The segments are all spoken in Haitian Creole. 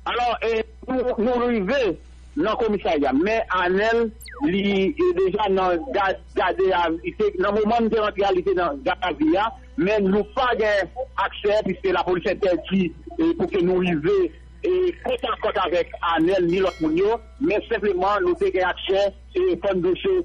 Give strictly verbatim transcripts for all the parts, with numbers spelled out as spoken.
Alò, e, nou, nou rive nan komisarya, men Anèl, li, e, deja nan ga-, gade a, li te, nan moman nou te rantre a, li te nan gade a, men nou pa gen aksè, piske lapolis entèdi, e, pou ke nou rive, e, kòt a kòt avèk Anèl ni lòt moun yo, men senpleman nou te gen aksè, e, fò n di se,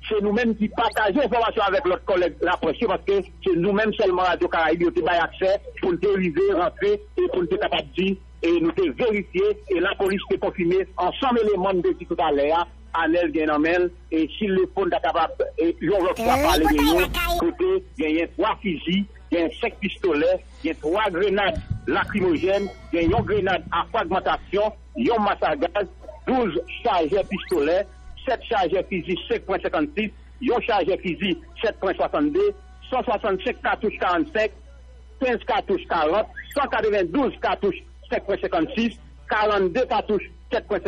se nou menm ki pataje enfòmasyon avèk lòt kòlèg laprès yo, paske se nou menm sèlman Radyo Karayib yo te bay aksè pou n te rive rantre e pou n te kapab di, e nou te verifye, e lapolis te konfime ansanm eleman m te di toutalè a, Anèl gen nan men l, e si l le fo n ta kapab, e yon lòt fwa pale de yo, kote genyen twa fizi, genyen senk pistolè, gen twa grenad lakrimojèn, gen yon grenad a fragmantasyon, yon mas a gaz, douz chajè pistolè, sèt chajè fizi senk pwen senkannsis, yon chajè fizi sèt pwen swasannde, san swasannsenk katouch karannsenk, kenz katouch karant, san katrevendouz katouch senk pwen senkannsis, karannde katouch sèt pwen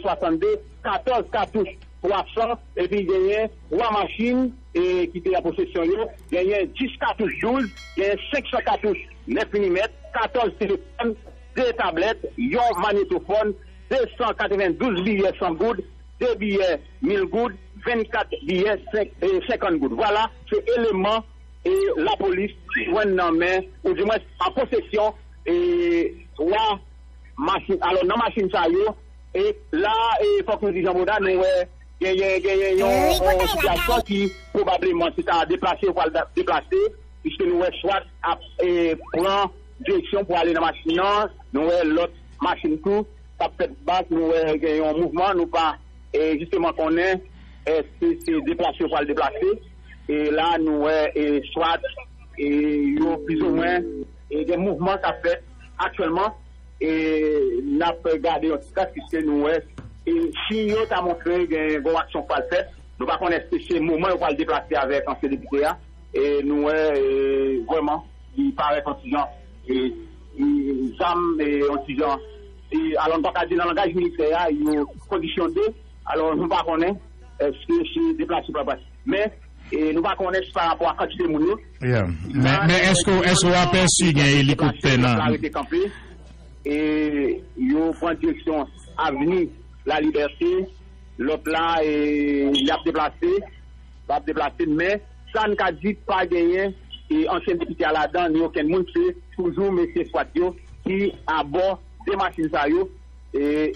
swasannde, katòz katouch twa san, epi genyen twa machin, e, ki te an posesyon yo, genyen dis katouch douz, genyen senk san katouch nèf milimèt, katòz telefòn, de tablèt, yon manyetofòn, de san katrevendouz biyè san goud, de biyè mil goud, vennkat biyè senk, e, senkant goud. Vwala, se eleman, e, lapolis jwenn nan men, oudimwen an posesyon, e, twa machin. Alò, nan machin sa yo, e la, e, fòk nou di Jan Boda, nou wè genyen, genyen yon, yon sitiyasyon ki pwobableman se ta deplase, yo pral da-, deplase, piske nou wè swat ap, e, pran direksyon pou ale nan machin nan, nou wè lòt machin tou k ap fèt bak, nou wè gen yon mouvman, nou pa, e, jisteman konnen èske se deplase yo pral deplase. E la, nou wè, e, swat, e, yo plizoumwen, e, gen mouvman k ap fèt aktyèlman, e, n ap gade yon ti kras, piske nou wè, e, siy yo ta montre gen gwo aksyon k pral fèt. Nou pa konnen èske se moman yo pral deplase avèk ansyen depite a. E nou wè, e, vrèman, li parèt yon ti jan, e, e, zam, e, yon ti jan, e, alò, nou pa ka di nan langaj militè a, yo kondisyone. Alò, nou pa konnen èske se deplase pa pase. Men, e, nou pa konnen si pa rapò a kantite moun yo. Yeah. Men, men èske, èske w apèsi gen elikoptè nan? La rete kanpe. E yo pran direksyon Avni Lalibète. Lòt la, e, y ap deplase. Y ap deplase, men sa n ka di, pa genyen, e, ansyen depite a ladan, ni okenn moun, se toujou mesye swat yo ki abò de machin sa yo. E,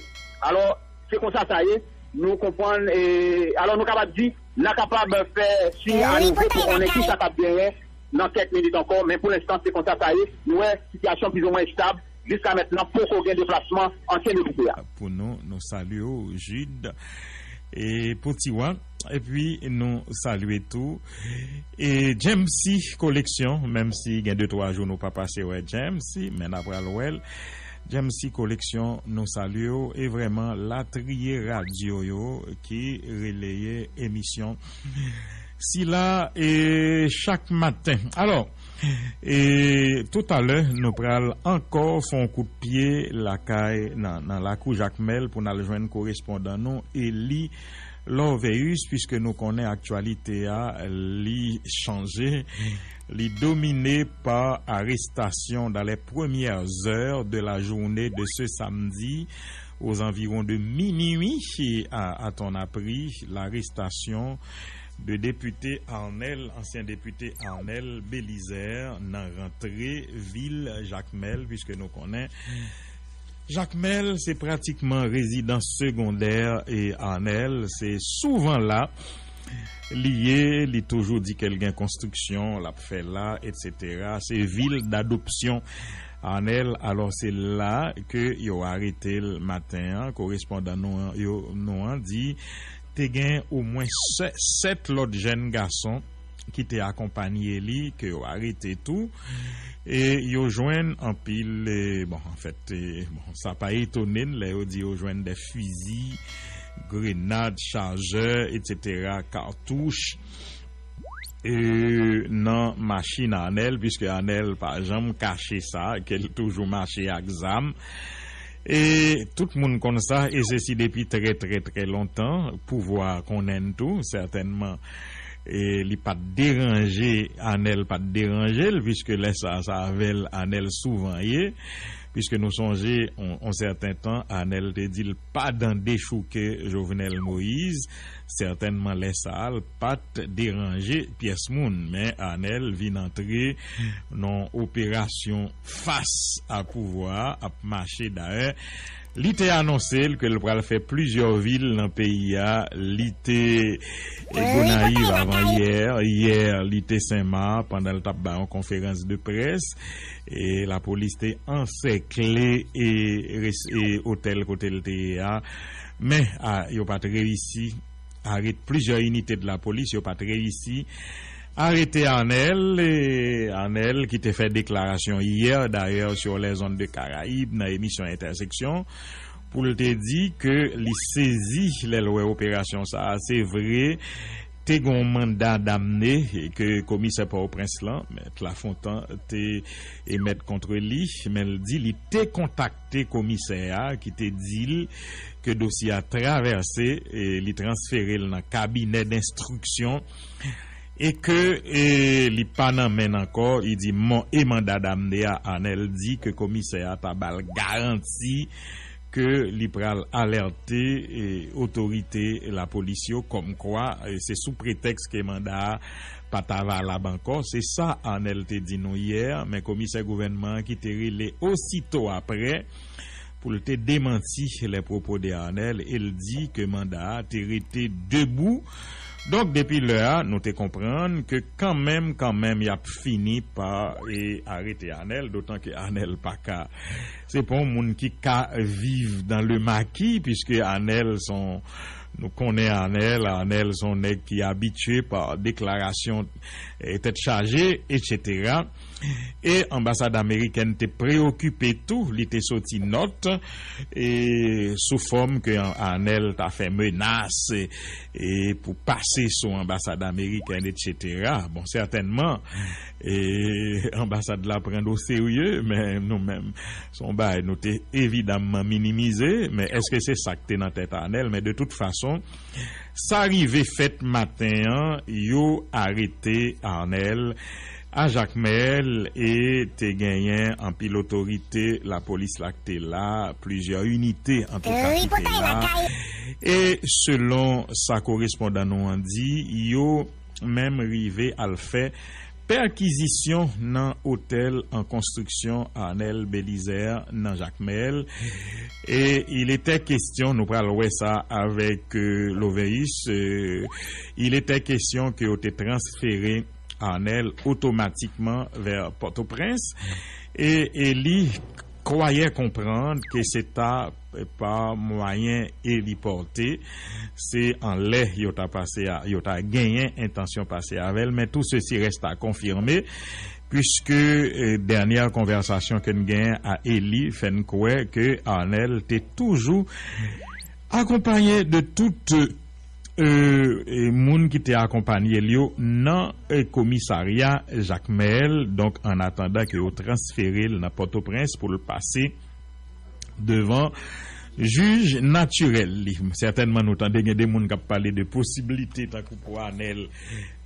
alò, se konsa sa ye. Nou konprann, e, alò, nou kapab di, n a kapab fè siy a nouvo pou konnen kisa k ap genyen nan kèk minit ankò, men pou lenstan, se konsa sa ye. Nou wè sitiyasyon plizoumwen estab. Jiska mentnan, poko gen deplasman ansyen depite a. Pou nou, nou salye w, Jude, e pou Tiwa, epi nou salye tou, e James C Koleksyon, menm si gen de twa jou nou pa pase wè James, men n a pral wè l. James C Koleksyon, nou salye w, e vrèman, latriye radyo yo ki releye emisyon sila, e chak maten. Alò, e toutalè, nou pral ankò fè yon kout pye lakay nan, nan lakou Jakmèl pou n al jwenn korespondan nou, Eli Lorveus, piske nou konnen aktyalite a, li chanje, li domine pa arestasyon dans les premières heures de la journée de ce samedi, aux environs de minuit, à, à ton appris, l'arrestation de depite Arnel, ansyen depite Arnel Belizaire nan rantre vil Jakmèl, piske nou konnen Jakmèl se pratikman rezidans segondè e Arnel se souvan la li ye, li toujou di ke l gen konstriksyon l ap fè la, etsetera. Se vil dadopsyon Arnel, alò se la ke yo arete l maten an. Korespondan nou an, yo, nou an di te gen omwen sè-, sèt lòt jèn gason ki te akonpanye li, ke yo arete tou. E yo jwenn anpil, e, bon, anfèt, e, bon, sa pa etone n lè yo di yo jwenn de fizi, grenad, chajè, etsetera, katouch, e, nan machin Arnel, piske Arnel pa janm kache sa, ke l toujou mache ak zam. E tout moun konn sa, e sesi depi trè, trè, trè lontan. Pouvwa konnen n tou, sètènman, e li pa t deranje, Arnel pa t deranje l, piske lè sa, sa avè l, Arnel souvan ye. Piske nou sonje, on, on sèten tan, Anèl te di l pa dan dechouke Jovenel Moïse, sètènman lè sa a, l pa t deranje pyès moun, men Anèl vin antre nan operasyon fas a pouvwa a, ap mache dayè. Li te anonse l ke l pral fè plizyè vil nan peyi a. Li te e Gonayiv avan yè. Yè, li te Senmak pandan l t ap bay yon konferans de près. E lapolis te ansèkle e, res- e otèl kote l te ye a. Men, a, yo pa t reyisi arete plizyè inite de lapolis, yo pa t reyisi arete Anèl, e Anèl ki te fè deklarasyon yè, dayè, sur les ondes de Caraïbes, nan emisyon Entèseksyon, pou l te di ke li sezi lè l wè operasyon sa a. Se vre, te gen yon manda damne ke komisè Pòtoprens lan, Mèt Lafontan, te emèt kont li, men l di li te kontakte komisè a, ki te di l ke dosye a travèse, e li transfere l nan kabinè denstriksyon, e ke, e, li pa nan men l ankò. Li di, mon, e manda damne a, Anèl di ke komisè a ta ba l garanti ke li pral alète, e, otorite lapolis yo, kòmkwa, e, se sou pretèks ke manda a pa ta valab ankò. Se sa Anèl te di nou yè, men komisè gouvènman an ki te rele osito apre pou l te demanti les propos de Anèl, e l di ke manda a te rete debou. Donk, depi lè a, nou te konprann ke kanmenm, kanmenm, y ap fini pa, e, arete Anèl, dotan ke Anèl pa ka, se pa yon moun ki ka viv dans le maquis, piske Anèl se yon, nou konnen Anèl, Anèl se yon nèg ki abitye pa deklarasyon, e, tèt chaje, etsetera. E anbasad amerikèn te preyokipe tou, li te soti nòt, e, sou fòm ke Anèl ta fè menas, e, pou pase sou anbasad amerikèn, etsetera. Bon, sètènman, e, anbasad la pran n o serye, men nou menm, se yon bagay nou te evidamman minimize, men èske se sa k te nan tèt Anèl? Men de tout fason, sa rive fèt maten an, yo arete Anèl a Jakmèl e te genyen anpil otorite lapolis la k te la, plizyè inite antouka ki te la. E selon sa korespondan nou an di, yo menm rive al fè pèkizisyon nan otèl an konstriksyon Arnel Belizaire nan Jakmèl. E il était question, nou pral wè sa avèk, euh, Loveus, euh, il était question ke yo te transfere Arnel otomatikman vè Pòtoprens. E, e li kwayè konprann ke se ta pa mwayen elipòte, se anlè yo ta pase a, yo ta genyen entansyon pase avè l, men tout ceci reste à confirmer, puisque, euh, dènyè konvèsasyon ke n genyen a Eli fè n kwè ke Arnel te toujou akonpanye de tout, euh, e moun ki te akonpanye l yo nan, euh, komisarya Jakmèl, donk, an atandan ke yo transfere l nan Pòtoprens pou l pase devan jij natirèl li. Sètènman, nou tande gen de moun k ap pale de posiblite tankou pou Arnel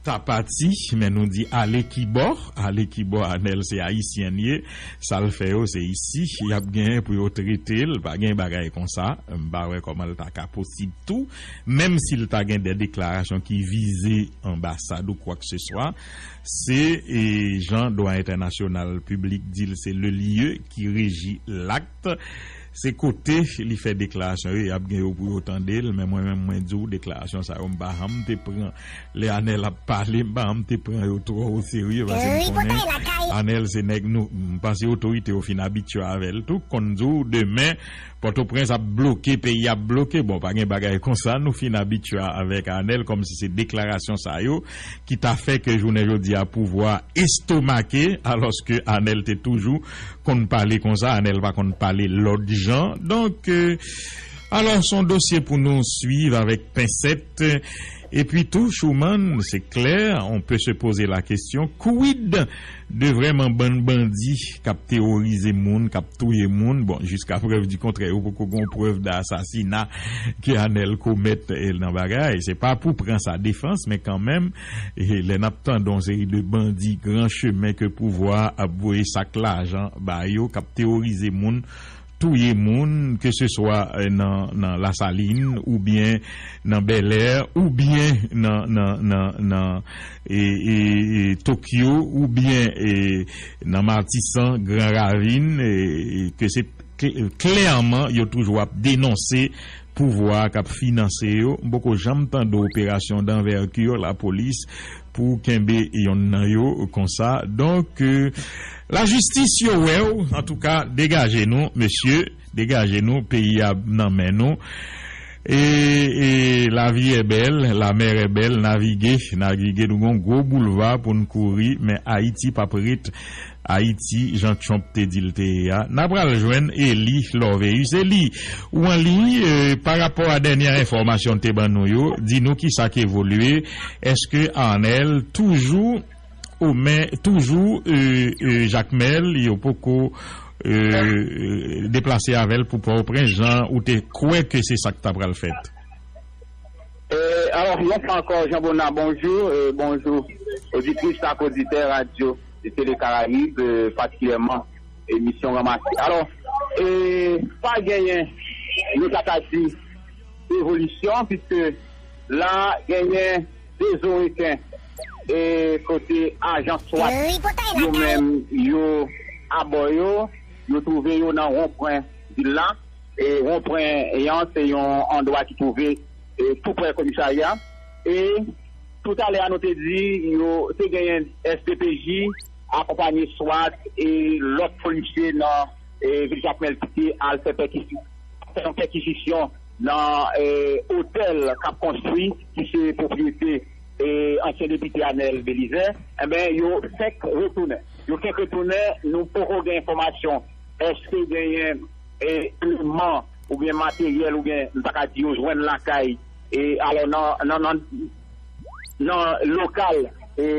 ta pati, men nou di ale kibò, ale kibò, Arnel se ayisyen l ye, sa l fè yo se isi y ap genyen pou yo trete l, pa gen bagay konsa, m pa wè kòman l ta ka posib tou, menm si l ta gen de deklarasyon ki vize anbasad ou kwakeseswa, se, e, jan dwa entènasyonal piblik di l, se le lieu qui régit l'acte. Se kote li fè deklarasyon yo, y ap gen yo pou yo tande l, men mwen menm, mwen di w, deklarasyon sa yo, m pa janm te pran, lè Arnel ap pale, m pa janm te pran yo twò o serye, paske m konnen Arnel se nèg nou, m panse otorite yo fin abitye avè l tou, konn di w, demen, Pòtoprens ap bloke, peyi ap bloke, bon, pa gen bagay konsa, nou fin abitye avèk Arnel, kòmsi se deklarasyon sa yo ki ta fè ke jounen jodi a pouvwa estomake, alòske Arnel te toujou konn pale konsa, Arnel pa konn pale lòt jan. Donk, euh, Alò, se yon dosye pou nou swiv avèk pensèt. Epi tou, Chouman, se klè, on pe se poze la kesyon, quid de vrèman bann bandi k ap teworize moun, k ap touye moun? Bon, jiska prèv di kontrè, yo poko gen prèv de asasina ke Anèl komèt eh, nan bagay. Se pa pou pran sa defans, men kanmenm, eh, lè n ap tande yon seri de bandi gran chemen ke pouvwa ap voye sak lajan ba yo, k ap teworize moun, touye moun, ke se swa eh, nan, nan Lasalin, oubyen nan Bèlè, oubyen nan, nan, nan, nan e, e, e, Tokyo, oubyen e, nan Matisan, Gran Ravin, e, e, ke se kl- klèman yo toujou ap denonse pouvwa k ap finanse yo. M poko janm tande operasyon danvèti lapolis pou kenbe yonn nan yo konsa. Donk, eh, lajistis yo wè w. Antouka, degaje nou, mesye, degaje nou, peyi a nan men nou. E, e, la vie est belle, la mer est belle, navige, navige, nou gon gwo boulva pou n kouri, men Ayiti p ap ret Ayiti, jan Trump te di l te ye a. N a pral jwenn Eli Lorveus. Eli, ou an liy, eh, pa rapò a dènye enfòmasyon te ban nou yo, di nou ki sa k evolye. Èske Arnel toujou o men, toujou eh, eh, Jakmèl, yo poko eh, deplase avè l pou Pòtoprens, jan ou te kwè ke se sa k ta pral fèt? Eh, alò, yon fwa ankò, Jean Bonnat, bonjou. Eh, bonjou, oditris ak oditè radyo de Tele Karayib, eh, patikilyèman emisyon Ranmase. Alò, eh, pa genyen, nou ta ka di, evolisyon, piske la genyen de zo reken, eh, kote ajan swat yo menm, yo abò yo, yo twouve yo nan wonpwen vil la. E wonpwen an se yon andwa ki twouve eh, tou prè komisarya. E toutalè a nou te di yo te genyen S D P J akonpanye swat e lòt polisye nan eh, vil Jakmèl ki te al fè pèkisi- fè yon pèkizisyon nan eh, otèl k ap konstwi ki se pwopriyete eh, ansyen depite Anèl Belizè. Enben, yo fenk retounen. Yo fenk retounen, nou poko gen enfòmasyon èske genyen eh, eleman oubyen materyèl oubyen nou ta ka di yo jwenn lakay e alò nan nan nan nan lokal e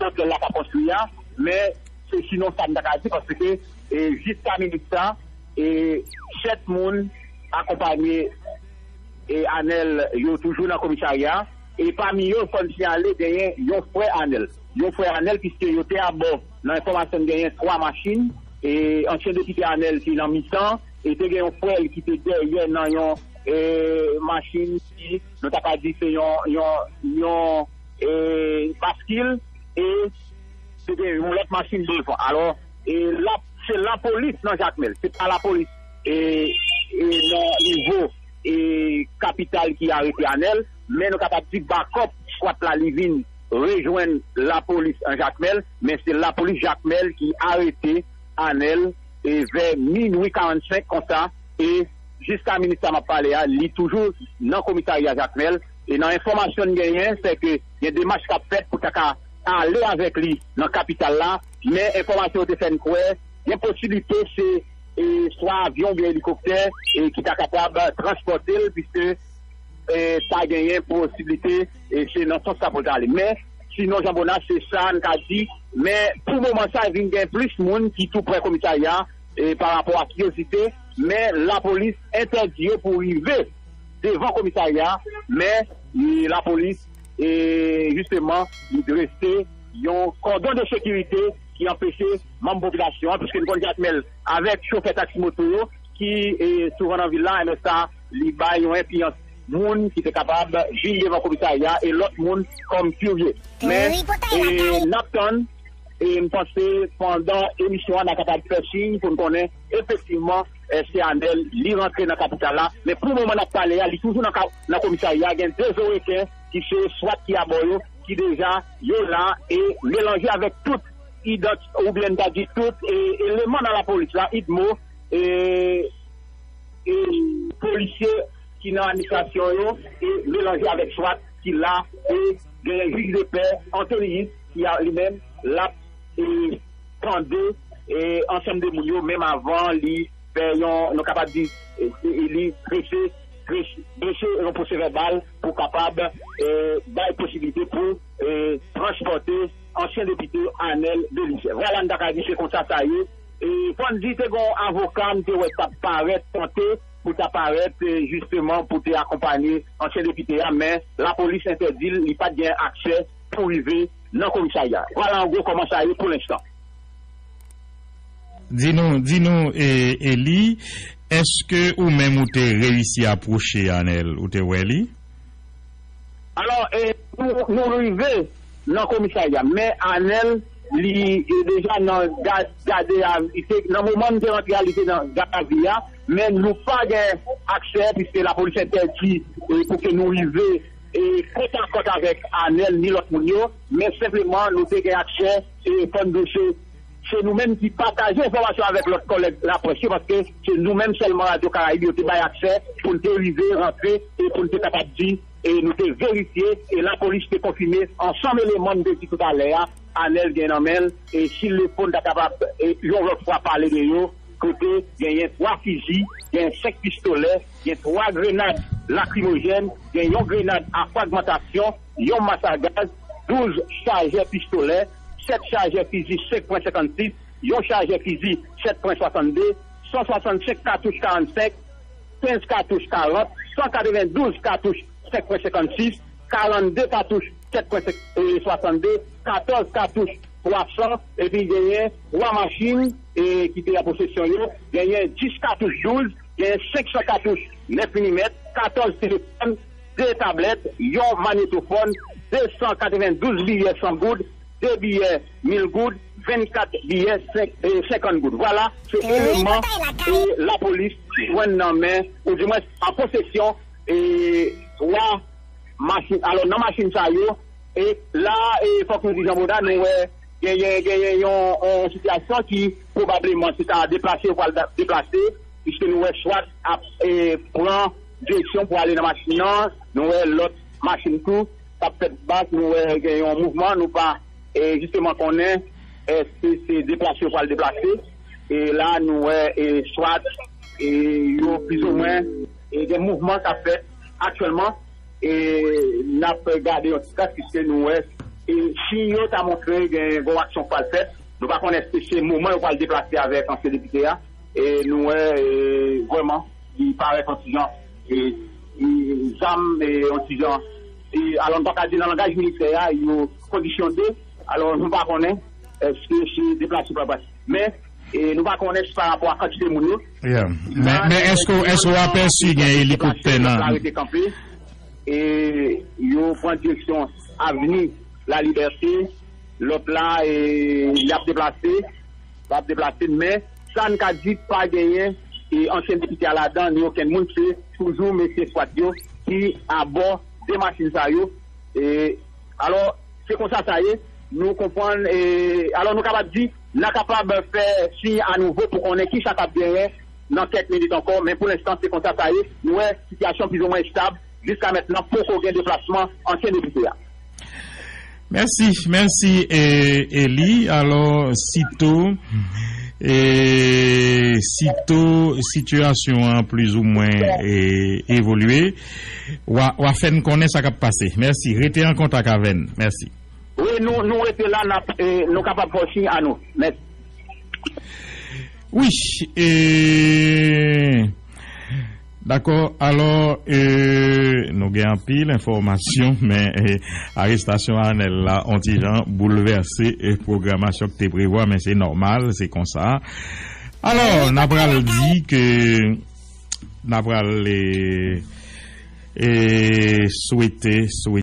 otèl la ka konstwi a, men se sinon sa m ta ka di paske e jiska minit sa e sèt moun akonpanye e Anèl yo toujou nan komisarya e pami yo fò n siyale genyen yon frè Anèl. Yon frè Anèl piske yo te abò nan enfòmasyon n genyen twa machin e ansyen depite Anèl ki nan mitan e te gen yon frè l ki te dèyè nan yon e machin ki nou ta ka di se yon yon yon e baskil e te gen yon lòt machin devan. Alò e la se lapolis nan Jakmèl, se pa lapolis e e nan nivo e kapital ki arete Anèl, men nou kapab di bakòp skwat la li vin rejwenn lapolis an Jakmèl, men se lapolis Jakmèl ki arete Anèl e vè minwi karannsenk konsa e jiska minit sa m ap pale a li toujou nan komisarya Jakmèl e nan enfòmasyon n genyen se ke gen demach k ap fèt pou ta ka ale avèk li nan kapital la, men enfòmasyon yo te fè n kwè gen posiblite se e, swa avyon oubyen elikoptè e, ki ta kapab transpòte l piske e, ta genyen posiblite e, se nan sans sa pou l ta ale. Men sinon Jean Bonnat se sa n ka di, men pou moman sa vin gen plis moun ki tou prè komisarya e, pa rapò a kiryozite, men lapolis entèdi yo pou rive devan komisarya, men e, lapolis e, jisteman li drese yon kòdon de sekirite ki anpeche manm popilasyon an, piske n konn Jakmèl avèk chofè taksi moto yo ki e, souvan nan vil la, enben sa li bay yon enfliyans moun ki te kapab vin devan komisarya e lòt moun kòm kirye. Men e, n ap tann e m panse pandan emisyon an n a kapab fè siy pou n konnen efektivman èske Anèl li rantre nan kapital la. Men pou moman n ap pale a, li toujou nan ka- nan komisarya, gen de zo reken ki se swat ki abò yo ki deja yo la e melanje avèk tout idant oubyen n ta di tout e, eleman nan lapolis la, idmo e e polisye ki nan administrasyon yo e melanje avèk swat ki la e genyen jij de pè Anthony Hicks ki a li menm l ap e tande e ansanm de moun yo menm avan li fè yon nou kapab di e, e, li drese, drese, drese yon pwosevèbal pou kapab, e, bay posiblite pou, e, transpòte ansyen depite Anèl Delisè. Vwala, n ta ka di se konsa sa ye. E, fò n di, te gen yon avoka m te wè t ap parèt, tante pou ta parèt, e, jisteman pou te akonpanye ansyen depite a, men lapolis entèdi l, li pa t gen aksè pou rive nan komisarya. Vwala an gwo kòman sa ye pou lenstan. Di nou, di nou, e, Eli, èske ou menm ou te reyisi apwoche Anèl, ou te wè li? Alò, e, nou, nou rive nan komisarya, men Anèl, li, e, deja nan ga-, gade a, li te, nan moman nou te rantre a, li te nan gade a, men nou pa gen aksè, piske lapolis entèdi, e, pou ke nou rive, e, kòt a kòt avèk Anèl ni lòt moun yo, men senpleman nou te gen aksè, e, fò n di se, se nou menm ki pataje enfòmasyon avèk lòt kòlèg laprès yo, paske se nou menm sèlman Radyo Karayib yo te bay aksè pou n te rive rantre e pou n te kapab di, e nou te verifye, e lapolis te konfime ansanm eleman m te di toutalè a, Anèl gen nan men l, e si l le fo n ta kapab, e yon lòt fwa pale de yo, kote genyen twa fizi, genyen senk pistolè, gen twa grenad lakrimojèn, gen yon grenad a fragmantasyon, yon mas a gaz, douz chajè pistolè, sèt chajè fizi senk pwen senkannsis, yon chajè fizi sèt pwen swasannde, san swasannsenk katouch karannsenk, kenz katouch karant, san katrevendouz katouch senk pwen senkannsis, karannde katouch sèt pwen senk, e, swasannde, katòz katouch twa san, epi genyen twa machin, e, ki te an posesyon yo, genyen dis katouch douz, genyen senk san katouch nèf milimèt, katòz telefòn, de tablèt, yon manyetofòn, de san katrevendouz biyè san goud, de biyè mil goud, vennkat biyè senk, e, senkant goud. Vwala, se eleman, e, lapolis jwenn nan men, oudimwens an posesyon, e, twa machin. Alò, nan machin sa yo, e la, e, fòk nou di Jean Baudat, nou wè genyen, genyen yon, yon sitiyasyon ki pwobableman se ta deplase yo pral da-, deplase, piske nou wè swat ap, e, pran direksyon pou ale nan machin nan, nou wè lòt machin tou k ap fèt bak, nou wè gen yon mouvman, nou pa, e, jisteman konnen èske se deplase yo pral deplase. E la, nou wè, e, swat, e, yo plizoumwen, e, gen mouvman k ap fèt aktyèlman. E n ap gade yon ti kras, piske nou wè, e, siy yo ta montre gen gwo aksyon k pral fèt. Nou pa konnen èske se moman yo pral deplase avèk ansyen depite a. E nou wè, e, vrèman, li parèt yon ti jan, e, e, zam, e, yon ti jan, e, alò, nou pa ka di nan langaj militè a, yo kondisyone. Alò, nou pa konnen èske se deplase pa pase. Men, e, nou pa konnen si pa rapò a kantite moun yo. Yeah. Men, men èske, èske w apèsi gen elikoptè nan? Lòt la rete kanpe. E yo pran direksyon Avni Lalibète. Lòt la, e, y ap deplase. Y ap deplase, men sa n ka di, pa genyen, e, ansyen depite a ladan, ni okenn moun, se toujou mesye swat yo ki abò de machin sa yo. E, alò, se konsa sa ye. Nou konprann, e, alò, nou kapab di, n a kapab fè siy anouvo pou konnen kisa k ap genyen nan kèk minit ankò, men pou lenstan, se konsa sa ye. Nou wè sitiyasyon plizoumwen estab. Jiska mentnan, poko gen deplasman ansyen depite a. Mèsi, mèsi, e, Eli. Alò, sito, e, sito sitiyasyon an plizoumwen, e, evolye, w a, w a fè n konnen sa k ap pase. Mèsi. Rete an kontak avè n. Mèsi. Wi, nou, nou rete la, n ap, e, nou kapab fè siy a nou. Mèsi. Wi, e, dakò, alò, e, nou gen anpil enfòmasyon, men, e, arestasyon Anèl la, on ti jan boulvèse, e, pwogramasyon ki te prevwa, men se nòmal, se konsa. Alò, n a pral di ke n a pral, e, e, swete, swete